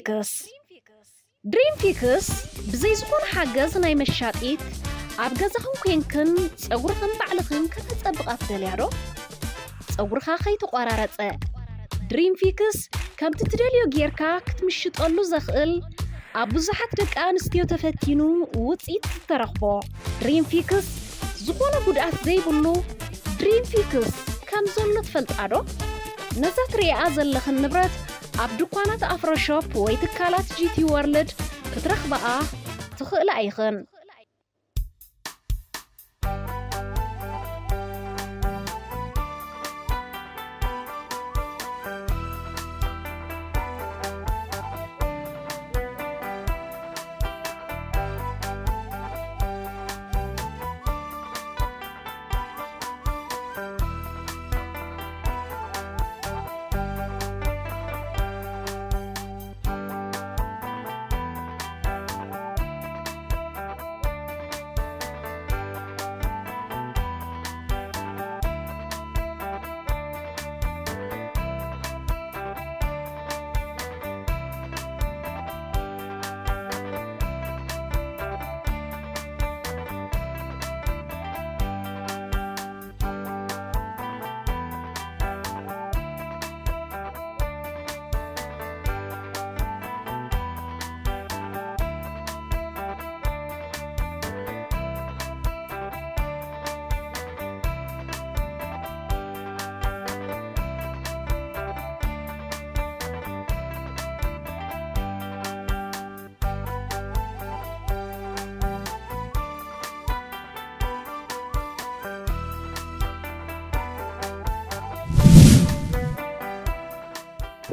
ፊክስ ድሪም ፊክስ ብዘይ ዝኾነ ሓገዝ ናይ መሻጢት ኣብ ገዛኽን ኮንክን ጸጉርኽን ባዕልኽን ከተጸብቓ ትደልያ ዶ? ጸጉርኻ ከይተቋራረጸ ድሪም ፊክስ ከምቲ ትደልዮ ጌርካ ክትምሽጠሉ ዘኽእል ኣብ ብዙሓት ደቂ ኣንስትዮ ተፈቲኑ ውጽኢት ዝተረኽቦ ድሪም ፊክስ ዝኾነ ጉድኣት ዘይብሉ ድሪም ፊክስ ከም ዘሎ ትፈልጣ ዶ? ነዛ ትርእያ ዘለኽን ንብረት ኣብ ድኳናት ኣፍሮ ሾፕ ወይ ትካላት ጂ ቲ ወርልድ ክትረኽብኣ ትኽእላ ኢኽን።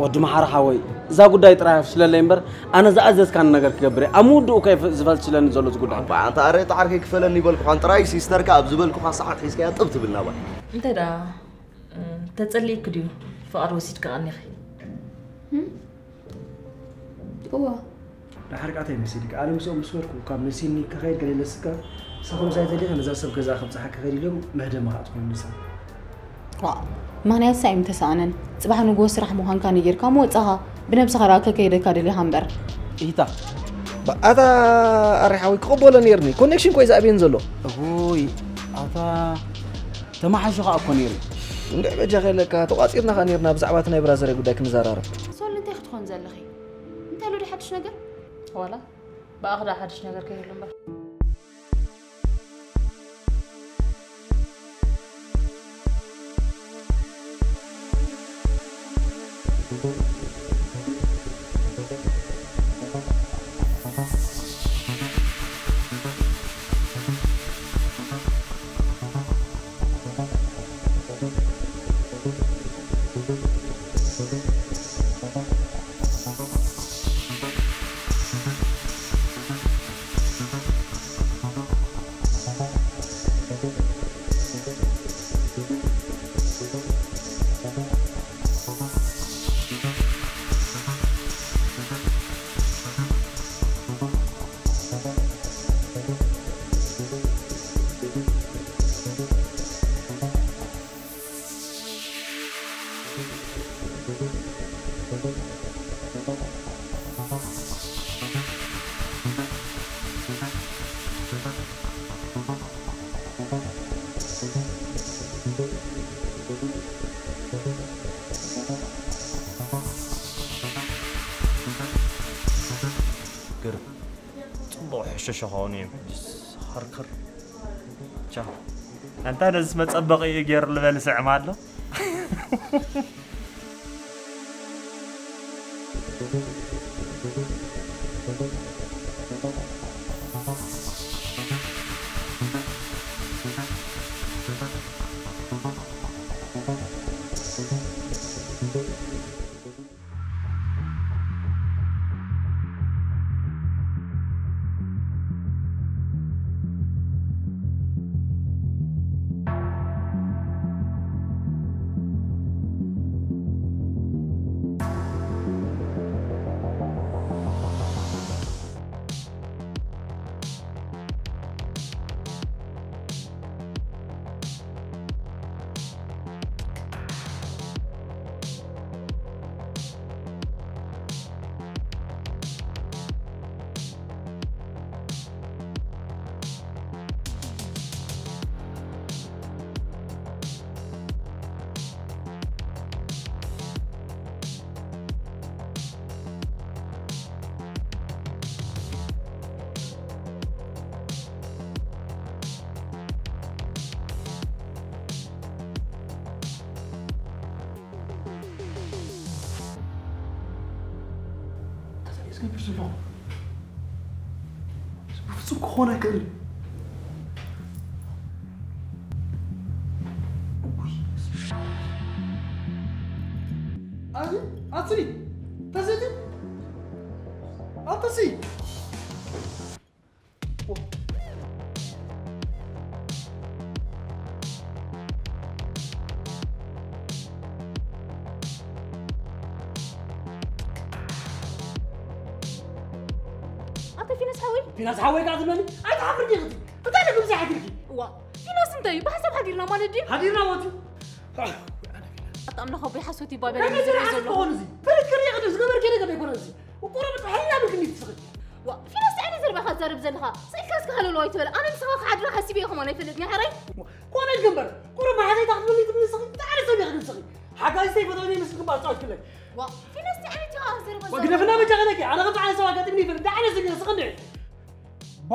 ወዲ መሓሪ ሓወይ፣ እዛ ጉዳይ ጥራይ ኣፍሽለለይ እምበር፣ ኣነ ዝኣዘዝካኒ ነገር ክገብር እየ። ኣብ ምውድኡ ከ ዝፈሽለኒ ዘሎ እዚ ጉዳይ? እባ ኣንታ ኣረ ጻዕር ከይክፈለኒ ይበልኩኻን ጥራይ፣ ሲስተርካ ኣብ ዝበልኩኻ ሰዓት ሒዝካያ ጥብ ትብል ናባይ። እንታይ ደኣ ተጸሊእኪ ድዩ ፍቓድ ወሲድኪ ቀኒኺ? እዋ ደሓር ቃታይ መሲልካ ኣነ ምስኦም ምስ በልኩ ካብ መሲልኒ ክኸይድ ገለ ኢለስካ ንሳ ከምዛ ይደሊኻ ነዛ ሰብ ገዛ ከብፅሓ ክኸይድ ኢሎም መህደሚ ከዓ ትኾኑ ንሳ ዋእ ማንያትሳ እዩ ምተሰኣነን ፅባሕ ንግሆ ስራሕ ምዃንካ ነጊርካ ምወፃኻ ብነብስኻ ደኣ ከከይደካ ደሊኻ እምበር ኢታ ኣታ ኣሬ ሓወይ ክቕበሎ ነይርኒ ኮኔክሽን ኮይ ዝኣብየን ዘሎ እሁይ ኣታ ተማሓሹ ከዓ እኮ ነይሩ እንድዕ በጃ ከለካ ተቋፂርና ከዓ ነይርና ብዛዕባ እቲ ናይ ብራዘረይ ጉዳይ ክንዘራረብ ሶል እንታይ ክትኾን ዘለኺ እንታይ ኣሎ ሓድሽ ነገር ዋላ ብኣኽዳ ሓድሽ ነገር ከይህሉ እምበር ግርም ጽቡቕ ሕሽሽ ኾኑ እዮም ሕጅስ ኸርክር ቻ ኣንታ ነዚ መጸበቒ እዩ ገይሩ ልበል ስዕማ ኣሎ ብፍጹም ክኾን ኣይክእልን። ኣዚ ኣትሪ ተዘቲ ኣተሲ ኣቶ ፊነስ ሓወይ ፊናስ ሓወይ ከኣ ትብለኒ ኣይትሓፍርኪ ኢኺ እንታይ ነግም ዘይሓግርኪ ዋ ፊነስ እንታይ እዩ ብሓሳብ ሓዲርና ማለት ድዩ ሓዲርና ወቲ ኣጣምና ከቦይ ሓሶት ይባበለኒ ዝርኢ ዘለኹ ከኾን እዚ ፈለጥ ከሪያ ከደ ዝገበርኪ ነገር ኣይኮነ እዚ ቁሩብ ሕልና ብልክኒ ትስኽል ዋ ፊነስ እንታይ ዓይነት ዘረባ ኢኻ ትዛረብ ዘለኻ ስኢልካ እስከ ሃለሎ ኣይትበል ኣነ ንስኻ ክሓድራ ሓሲበ እየ ከማን ኣይፈልጥን እየ ሕራይ ኮነ ግንበር ቁሩብ መሓዘይ ታኽትብሊ ትብሊ ስኺ እንታይ ዓይነት ሰብ ኢኺ ንስኺ ሓጋዚተይ ፈተውኒ ምስ ግንባር ጻወት ክለይ ዋ ፊነስ እንታይ ዓይነት ኢኻ ዘረባ ወግደፍና መጃኸለኪ ኣነ ከምዚ ዓይነት ሰብ ኣጋጢምኒ ይፈልጥ እንታይ ዓይነት ሰብ ኢኺ ስኺ እንድዒ ባ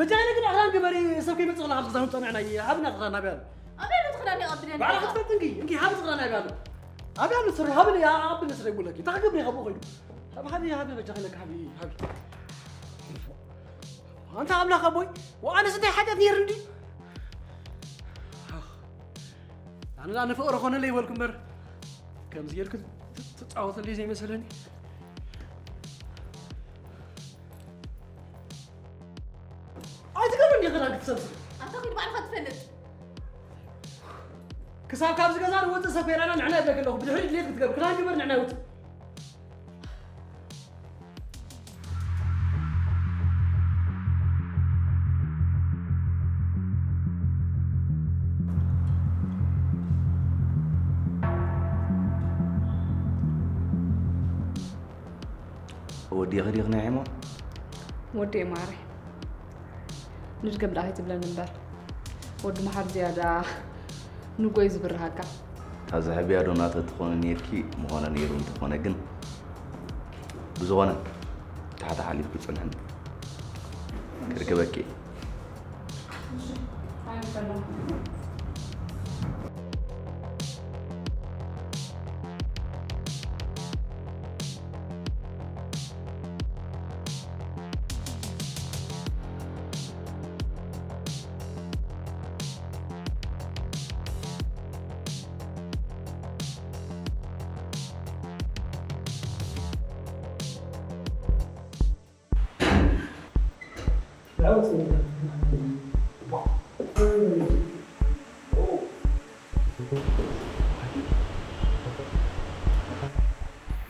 መጃኸለ ግን ኣኽራን ግበሪ ሰብ ከይመጽእ ከለኻ ክዛኑ ጠንዕና ሃብና ክዛና ብያሉ ኣበይ ኣሎ ትኽዳን ይቐብለኒ ባዕላ ክትፈልጥ እንኪ እንኪ ሃብ ትኽዳና ብያሉ ኣብያሉ ስሪ ሃብኒ ኣብኒ ስሪ ይብለኪ እንታይ ክገብር ኢኻ ብኡ ኸይዱ ሃብ ሃብ ሃብ መጃኸለኪ ሃብ ሃብ ኣንታ ኣምላኽ ኣቦይ ወኣነስ እንታይ ሓጢኣት ነይሩ እንዲ ኣነ ዳ ንፍቕሪ ኾነለይ ይበልኩ እምበር ከምዚ ጌርኩ ትፃወተለይ ዘይመሰለኒ ኣይትገብር እንዲ ክዳን ክትሰብስብ ኣታ ኺድ ባዕልኻ ትፈልጥ ክሳብ ካብዚ ገዛ ንወፅእ ሰብ ከይራና ንሕና ይብለክ ኣለኹ ብድሕሪ ድሌት ክትገብር ክዳን ግበር ንሕና ይውፅእ ወዲኺ ዲኺ ናይ ዒሞ? ወዲ ማረ ንድገም ደኣ ከይትብለኒ እምበር ወዲ መሓር ዝያዳ ንጎይ ዝብርሃካ ታዛ ሕብያ ዶ ናተ ትኾነ ነርኪ ምኾነ ነይሩ እንተኾነ ግን ብዝኾነ ታሕቲ ሓሊፍኩ ጽንሕን ክርክበኪ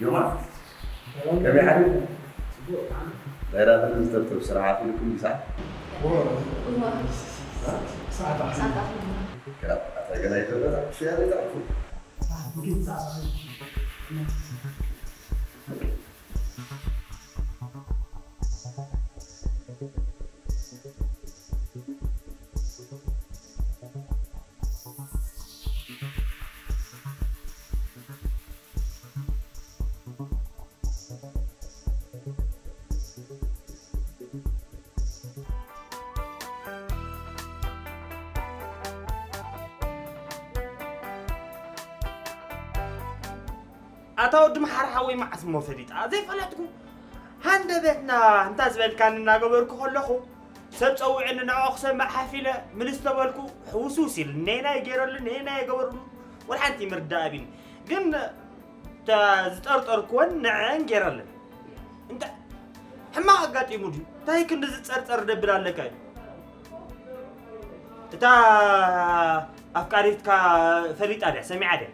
ዮማስ ከመይ ሓዲርኩም? ናይ ራትን ዝተብተብ ስራሕ ኣኺልኩም ድዩ ሰዓት? ሰዓት ኣኺሉ። ኣታ ገና ይተበታ ሽያለ ይጠዕፉ። ኣታ ወዲ መሓር ሓወይ መዓስ እሞ ፈሊጣ ዘይፈለጥኩ ሃንደበትና እንታ ዝበልካኒ እናገበርኩ ከለኹ ሰብ ጸዊዕኒ ንዕኦ ክሰምዕ ሓፊለ ምልስ ተበልኩ ሕውስውስ ኢሉ ነየናይ ገይረሉ ነየናይ ገበርሉ ወላ ሓንቲ ምርዳእ ኣቢኒ ግን እታ ዝጠርጠርኩወን ንዐን ገይረለን እንተ ሕማቕ ኣጋጢሙ ድዩ እንታይ ክንዲ ዝጸርጸር ደብል ኣለካ እዩ እታ ኣፍቃሪትካ ፈሊጣ ድያ ሰሚዓ ድያ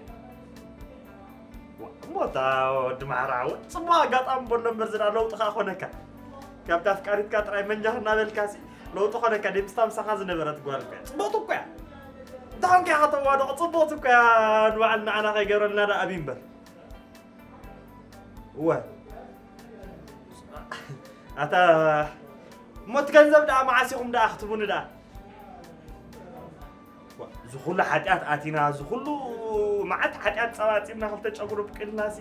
እሞ እታ ወዲ ማሕራ እውን ፅቡቅ ኣጋጣሚ በሎ እምበር ዝዳ ለውጢ ከዓ ኮነካ ካብቲ ኣፍቃሪትካ ጥራይ መንጃ እናበልካ ሲ ለውጢ ኮነካ ደምስታ ምሳኻ ዝነበረት ጓል እኮ እያ ፅቡቅቲ እኮ እያ እንተ ኮንካ ኢኻ ተዋድቕ ፅቡቅቲ እኮ እያ ንባዕል ንዓና ከይገብረልና ዳ ኣብዩ እምበር እወ ኣታ እሞ እቲ ገንዘብ ደኣ መዓስ ኢኹም ደኣ ክትቡኒ ደኣ እዚ ኩሉ ሓጢኣት ኣቲና እዚ ኩሉ መዓት ሓጢኣት ጸባጺብና ክልተ ጨጉሪ ብቅልና ሲ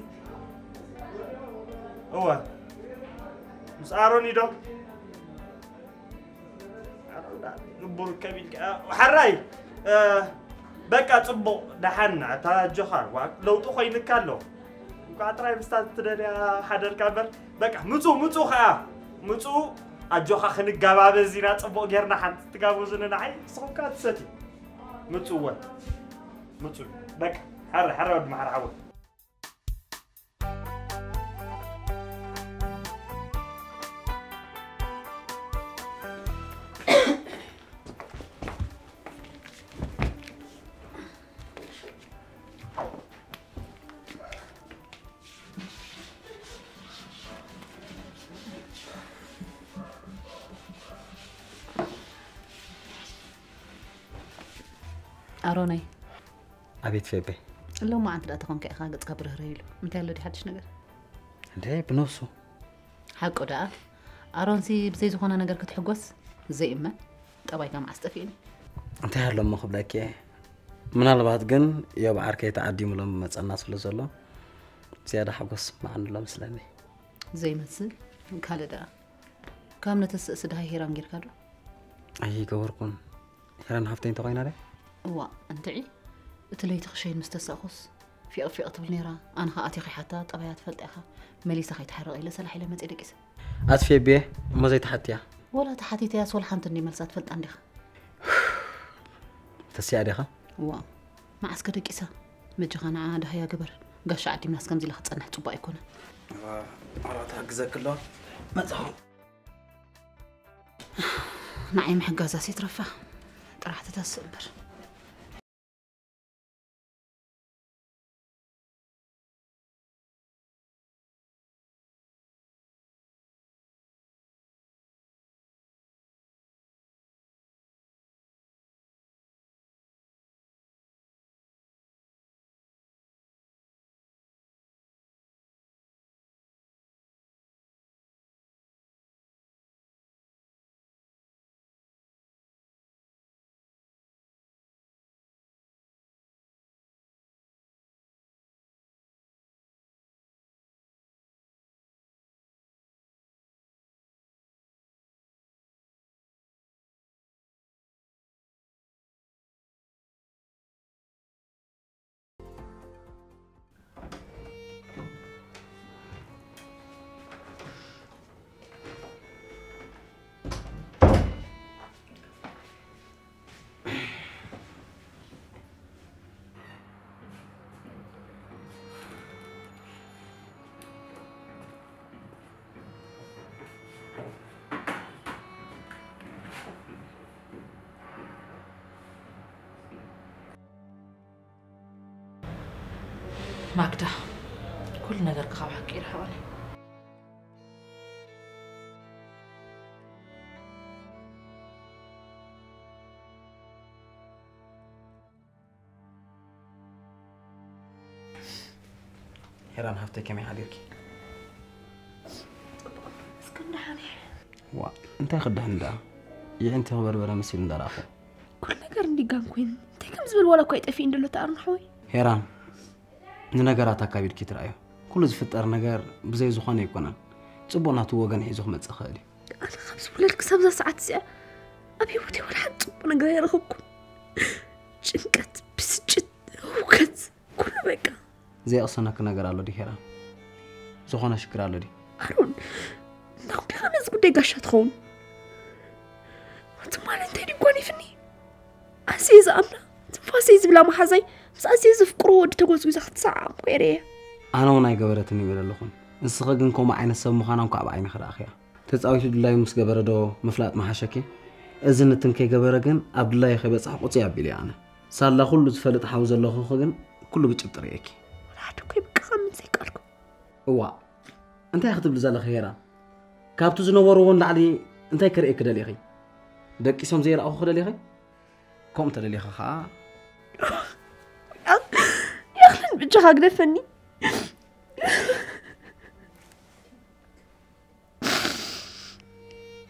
እወ ምስ ኣሮን ኢዶ ግቡር ከቢልካ ሓራይ በቃ ጽቡቕ ደሓን እታ ጆኻር ለውጢ ኮይንካ ኣሎ እኳ ጥራይ ምስታ ትደልያ ሓደርካ እምበር። በቃ ምጹ፣ ምጹ ኸኣ። ምጹ፣ ኣጆኻ ክንጋባበዝ ኢና ጽቡቕ ጌርና ሓንቲ ትጋብዙኒ ንዓይ፣ ንስኹም ከኣ ትሰትዩ። ምጹ እወ። ምጹ። በቃ፣ ሕረ፣ ሕረ ወዲ መሓሪ ሓወይ። ኣሮነይ። ኣቤት ፌቤ። ሎማዓንቲ ደኣ ተኾንካ ኢኻ ገጽካ ብርህርህ ኢሉ። እንታይ ኣሎ ድዩ ሓድሽ ነገር? እንዴ፣ ብነብሱ። ሓቁ ደኣ። ኣሮንሲ ብዘይ ዝኾነ ነገር ክትሕጎስ ዘይእመን። ጠባይካ መዓስ ጠፊእኒ? እንታይ ኣሎ እሞ ክብለኪ እየ። ምናልባት ግን ዮብ ዓርከይ ተዓዲሙሎም መጸና ስለ ዘሎ ዝያዳ ሓጎስ መዓንሎ መስለኒ። ዘይመስል። ካልእ ደኣ። ካብ ነተስእ ስድሃይ ሄራን ጌርካ ዶ? ኣይገበርኩን። ሄራን ሃፍተይ እንተኾይና ደ? እዋ፣ እንትዒ፣ እቲ ለይቲ ክሸይን ምስ ተሳእኹስ፣ ፊቕ ፊቕ ትብል ነይራ። ኣነ ኸኣ ኣትየ ከይሓታ፣ ጠባያ ትፈልጣ ኢኻ። መሊሳ ከይትሓርቕ ኢለ ሰላሕ ኢለ መጽየ ደቂሰ። ኣጥፍየ ብየ እሞ ዘይተሓትያ? ወላ ተሓቲተያስ ወላ ሓንቲ እንዲ መልሳ ትፈልጣ እንዲኻ። ተስያ ዲኻ? እዋ፣ መዓስከ ደቂሳ? መጀኻ ንዓ ደሃያ ግበር። ጋሻ ዓዲምናስ ከምዚ ኢላ ክትጸንሕ ጽቡቕ ኣይኮነን። እዋ፣ ኣራ ትሕግዘኪ ኣለዋ። መጻኹ። ንዓይ ምሕጋዛስ ይትረፋ፣ ጥራሕ ትተስእ እምበር። ማግዳ፣ ኩሉ ነገርካ ካብ ሓቂ ይርሕቐኒ። ሄራን ሃፍተይ ከመይ ሓዲርኪ? እስከ እንዳሓኒ። ዋ፣ እንታይ ክድሕን ደኣ? የዒንቲ ክበርበረ መሲሉ እንዳረኣኹ። ኩሉ ነገር እንዲጋን ኮይኑ እንታይ ከም ዝብል ዋላ እኳ ይጠፊእ እንደሎ ተኣርኖ ሓወይ። ሄራን፣ ንነገራት ኣካቢድኪ ትረኣዮ። ኩሉ ዝፍጠር ነገር ብዘይ ዝኾነ ኣይኮነን። ጽቡቕ ናቱ ወገን ሒዙ ክመጽእ ይኽእል እዩ። ኣነ ካብ ዝውለድ ክሳብ እዛ ሰዓት እዚኣ ኣብ ህይወተይ ወላ ሓንቲ ጽቡቕ ነገር ኣይረኸብኩን። ጭንቀት፣ ብስጭት፣ ህውከት፣ ኩሉ በቃ። ዘየቕሰነኪ ነገር ኣሎ ድዩ ሄራን? ዝኾነ ሽግር ኣሎ ድዩ? ኣሮን፣ እንዳኹም ዲኻ ነዚ ጉዳይ ጋሻ ትኸውን? ትማሊ እንታይ ድዩ ጓኒፍኒ? ኣዝየ ዝኣምና፣ ትንፋሰይ ዝብላ መሓዛይ፣ ምስ ኣዝየ ዘፍቅሮ ወዲ ተጎዝጒዛ ክትሰዓዓም ኮይረ እየ። ኣነ እውን ኣይገበረትን ይብል ኣለኹን። ንስኺ ግን ከምኡ ዓይነት ሰብ ምዃና እንኳዕ ብዓይንኺ ረኣኽያ። ተጻዊቱ ድላዩ ምስ ገበረ ዶ ምፍላጥ ምሓሸኪ? እዚ ንትን ከይገበረ ግን ኣብ ድላዩ ከይበጻሕኩ ጽይ ኣቢለ እየ ኣነ። ሳላ ኩሉ ዝፈልጥ ሓው ዘለኹኺ ግን ኩሉ ብጭብጢ ርእየኪ። ወላ ሓደ እኮ ይብቅኻ ምን ዘይቃልኩ። እዋ፣ እንታይ ክትብሊ ዘለኺ ሄራን? ካብቲ ዝነበርዎ ንላዕሊ እንታይ ክርእየኪ ደሊኺ? ደቂሶም ዘይረኣኹ ክደሊኺ? ከምኡ ተደሊኺ ኸዓ ያኽልን ብጃኻ ግደፈኒ።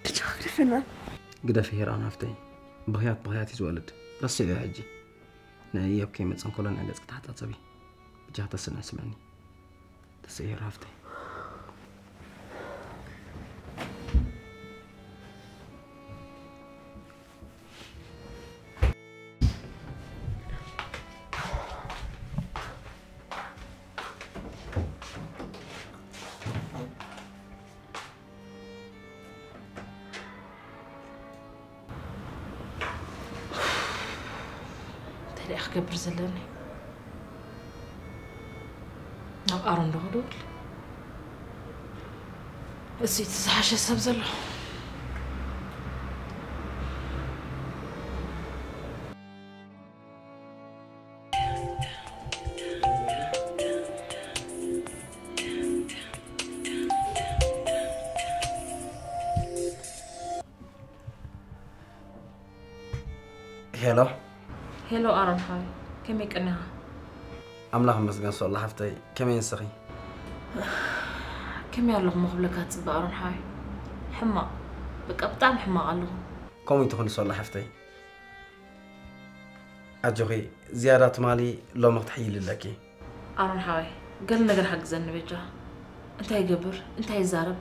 ብጃኻ ግደፈና። ግደፊ ሄራን ሃፍተይ። ብኽያት ብኽያት እዩ ዝወልድ። ረስዕዮ ሕጂ። ንእዮብ ከይመጸ እንከሎ ናይ ገጽኪ ተሓጻጸቢ። ብጃኻ ተስንዕ ስምዕኒ። ተስእየር ሃፍተይ። እንታይ ክገብር ዘለኒ? ናብ ኣሮን ዶ ክድውል? እሱ እቲ ዝሓሸ ሰብ ዘሎ። ሄሎ። ሄሎ ኣሮን ሓወይ፣ ከመይ ቀኒኻ? ኣምላኽ ይመስገን ሶላ ሓፍተይ፣ ከመይ ንስኺ? ከመይ ኣለኹ እሞ ክብለካ ዝጽበ ኣሮን ሓወይ? ሕማቕ፣ በቃ ብጣዕሚ ሕማቕ ኣለኹ። ከምኡ ይትኹን ሶላ ሓፍተይ። ኣጆኺ፣ ዝያዳ ትማሊ ሎሚ ክትሕይሊ ኣለኪ። ኣሮን ሓወይ፣ ገለ ነገር ሓግዘኒ በጃኻ። እንታይ ይገብር፣ እንታይ ይዛረብ፣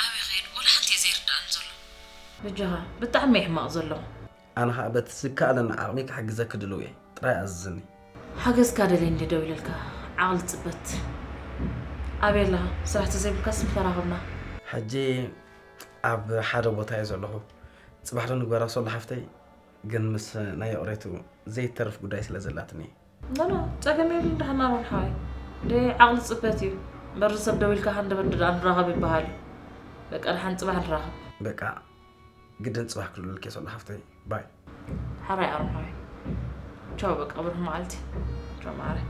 ኣበይ ይኸይድ፣ ወላ ሓንቲ እየ ዘይርድኣኒ ዘሎ። በጃኻ፣ ብጣዕሚ እየ ሕማቕ ዘለኹ። ኣነ ኸኣ በቲ ዝከኣለኒ ዓቕሚ ክሕግዘኪ ድሉው እየ። ጥራይ ኣዝዝኒ። ሓገዝካ ደልየ እንድየ ደዊለልካ፣ ዓቕሊ ጽበት። ኣበይ ኣለኻ? ስራሕ ተዘይብልካስ ምተራኸብና። ሕጂ ኣብ ሓደ ቦታ እየ ዘለኹ። ጽባሕ ዶ ንግበራ ሶሎ ሓፍተይ? ግን ምስ ናይ ይቕሬትኡ ዘይተርፍ ጉዳይ ስለ ዘላትኒ። ኖኖ፣ ጸገም የብሉን ደሓን ኣሮን ሓወይ። ደይ ዓቕሊ ጽበት እዩ። በሪ ሰብ ደዊልካ ሃንደበት ደኣ ንራኸብ ይበሃል እዩ። በቃ ደሓን ጽባሕ ንራኸብ። በቃ ግድን ጽባሕ ክልሉልኪ እየ ሶሎ ሓፍተይ። ባይ። ሓራይ ኣሮን ሓወይ። ቻው በቃ ብሩህ መዓልቲ። ቻው ማዓረይ።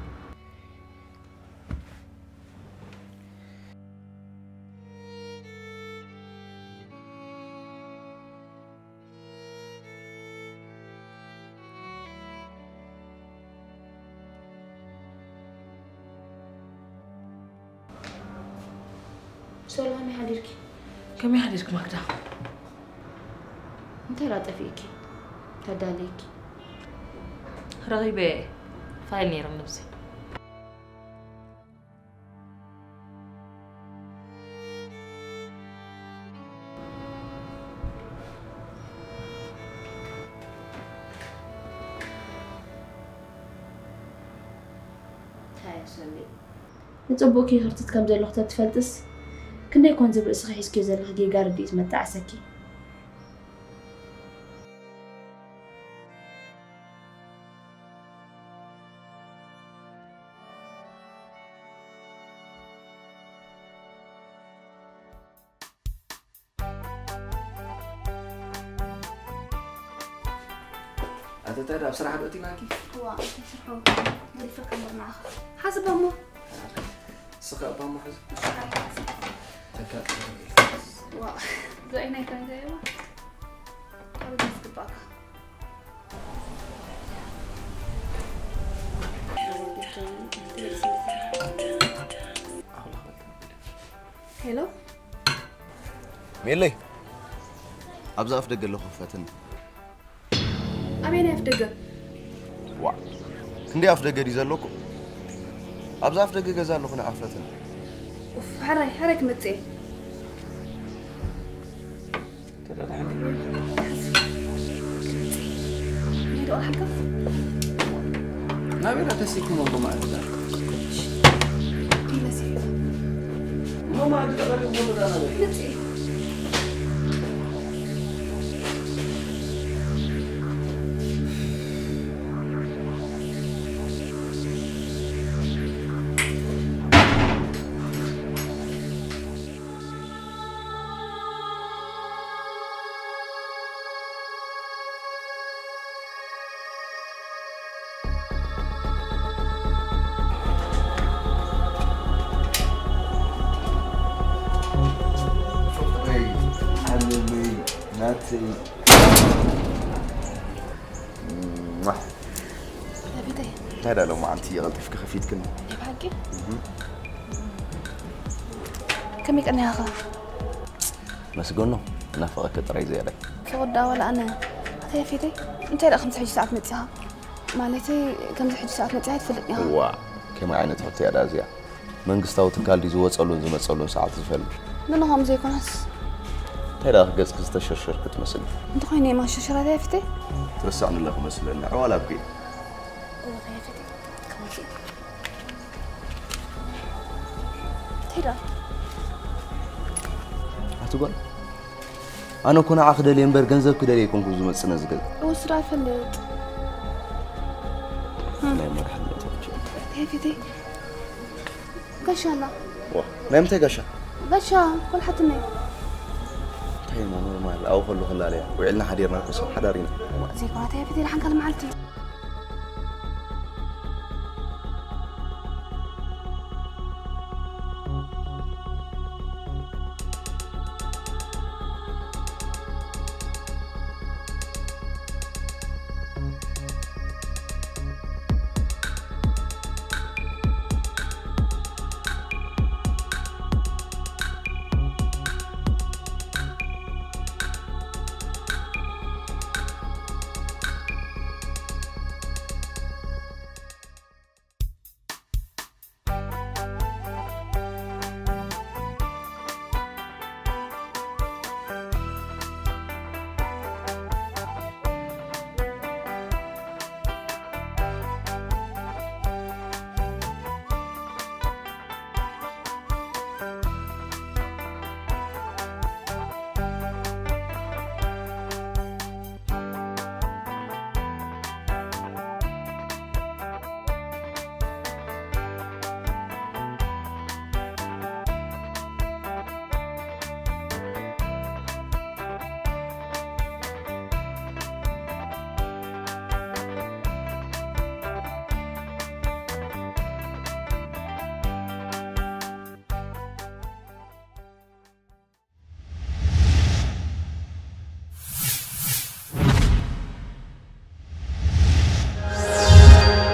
ሶሎ ከመይ ሓዲርኪ? ከመይ ሓዲርኪ ማክዳ? እንታይ ደኣ ጠፊእኪ? ተዳልየኪ ረኺበ ፋይል ነይረኒ ኣብዚ። ንጽቡቕ ክህርትት ከም ዘለኹ ተትፈልጥስ ክንደይ ኮን ዝብ ርእስኺ ሒዝክዮ ዘለኺ ጌጋ ርድኢት መጣዕሰኪ። ኣተታ ዳብ ስራሕ ዶ እቲናኪ? ዋ እንታይ ስርሖ ገዲፈካ እምበር ንዓኻ ሓስባ እሞ ስኻ እባ እሞ ሕዚ ተካ ዋ ዘይ ናይ ከንዘ እዋ ቀሩ ዝግባካ ሄሎ ሜለይ ኣብዚ ኣፍ ደገ ኣለኹ ክፈትኒ ኣበየናይ ኣፍ ደገ ዋ ክንደይ ኣፍ ደገ ድዩ ዘለኩ ኣብዚ ኣፍ ደገ ገዛ ኣለኹ ንዓፈትን ሕራይ ሕራይ ክመፅእ ናበይ ተሲክሞ ብማለት ናተይ እንታይ ዳ ሎማዓንቲ ቀልጢፍኪ ከፊትክኒ? ናይ ብሓቂ? ከመይ ቀኒኻ ኸ? መስገኖ ናፍቐኪ ጥራይ ዝያዳይ። ፍቕዳ ዋላ ኣነ ኣታ ያፌተይ እንታይ ደኣ ከምዚ ሕጂ ሰዓት መጺኻ? ማለተይ ከምዚ ሕጂ ሰዓት መጺኻ ኣይትፈልጥን ኢኻ። እዋ ከመይ ዓይነት ሕቶ እያ ደኣ እዚኣ? መንግስታዊ ትካል ድዩ ዝወጸሉን ዝመጸሉን ሰዓት ዝፈልጥ? ምንኾም ዘይኮነስ እንታይ ደኣ ገጽኪ ዝተሸርሸርኪ ትመስሊ? እንተኾይነ እየ ማሸሸራትያ ፊተይ። ትርስዕኒ ኣለኺ መስለኒ። ዕዋላ ኣብኪ። ኣቲ ጓል ኣነ እኮ ንዓኺ ደልየ እምበር ገንዘብ ክደልየ ኣይኮንኩ ዝመጽእ ነዚ ገዛ። እወ ስራ ፈልጥ። ናይ መድሓን መጠወች ተፊቲ ጋሻ ኣላ ዋ ናይ ምንታይ ጋሻ ጋሻ ኮልሓትነይ እንታይ ማ ኖርማል ኣብኡ ከሎ ክላለያ ውዕልና ሓዲርና ኮ ሰብ ሓዳር ኢና ዘይኮነ ተፊቲ ሓንካል መዓልቲ እዩ